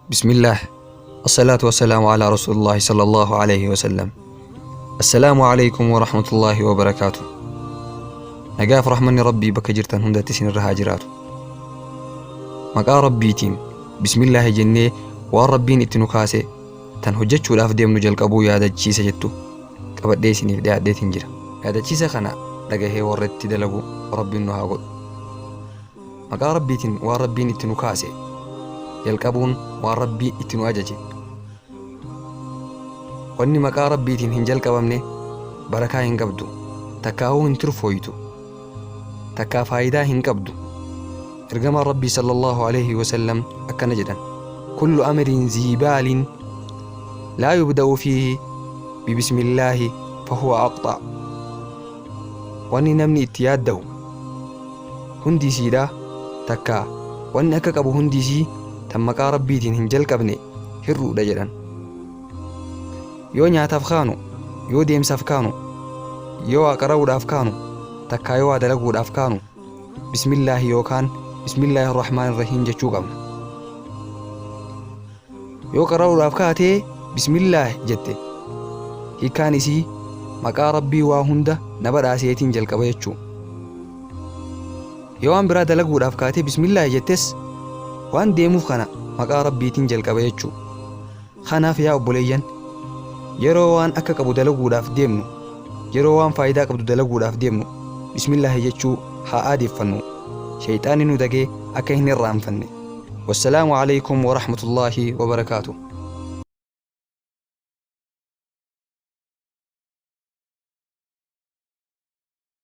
Bismillaah Assalaatu wassalaamu alaa Rasuulillaahi sallallahu alayhi wasallam. Assalaamu alaykum wa rahmatullaahi wa barakaatu. Nagaaf rahmanni Rabbii bakka jirtan hundatti isinirra haa jiraatu. Maqaa Rabbiitiin bismillaahi jennee waan Rabbiin itti nu kaase tan hojjechuudhaaf deemnu jalqabuu yaadachiisa jettu qabadhee isiniif dhiyaadheetiin jira. Yaadachiisa kana dhagahee warra itti dalagu Rabbiin nu haa godhu. Maqaa Rabbiitiin waan Rabbiin itti nu kaase jalqabuun waan Rabbi itti nu ajaje. Wanni maqaa Rabbiitiin hin jalqabamne barakaa hin qabdu, takkaahuu hin turfooytu, takkaa faayidaa hin qabdu. Ergamaan Rabbii sallallahu aleyhi wasallam akkana jedhan, Kullu amrin zii baalin laa yubda'u fiihi bibismillaahi fahuwa aqxa. Wanni namni itti yaaddahu hundi isiidha, takkaa wanni akka qabu hundi isii tan maqaa Rabbiitiin hin jalqabne hir'uudha jedhan. Yoo nyaataaf kaanu, yoo deemsaaf kaanu, yoo waa qara'uudhaaf kaanu, takkaa yoo waa dalaguudhaaf kaanu Bismillaahi yookaan Bismillaahi Rahmaani Rahiim jechuu qabna. Yoo qara'uudhaaf kaatee Bismillaahi jette hiikkaan isii maqaa Rabbii waa hunda na badhaaseetiin jalqaba jechuu. Yoo waan biraa dalaguudhaaf kaatee Bismillaahi jettes waan deemuuf kana maqaa Rabbiitiin jalqaba jechuu. Kanaaf yaa obboleeyyan yeroo waan akka qabu dalaguudhaaf deemnu yeroo waan faayidaa qabdu dalaguudhaaf deemnu Bismillaahi jechuu haa aadeeffannu. Sheyxaanni nu dagee akka hin irraanfanne. Wassalaamu Aleykum Warahmatullaahi Wabarakaatuh.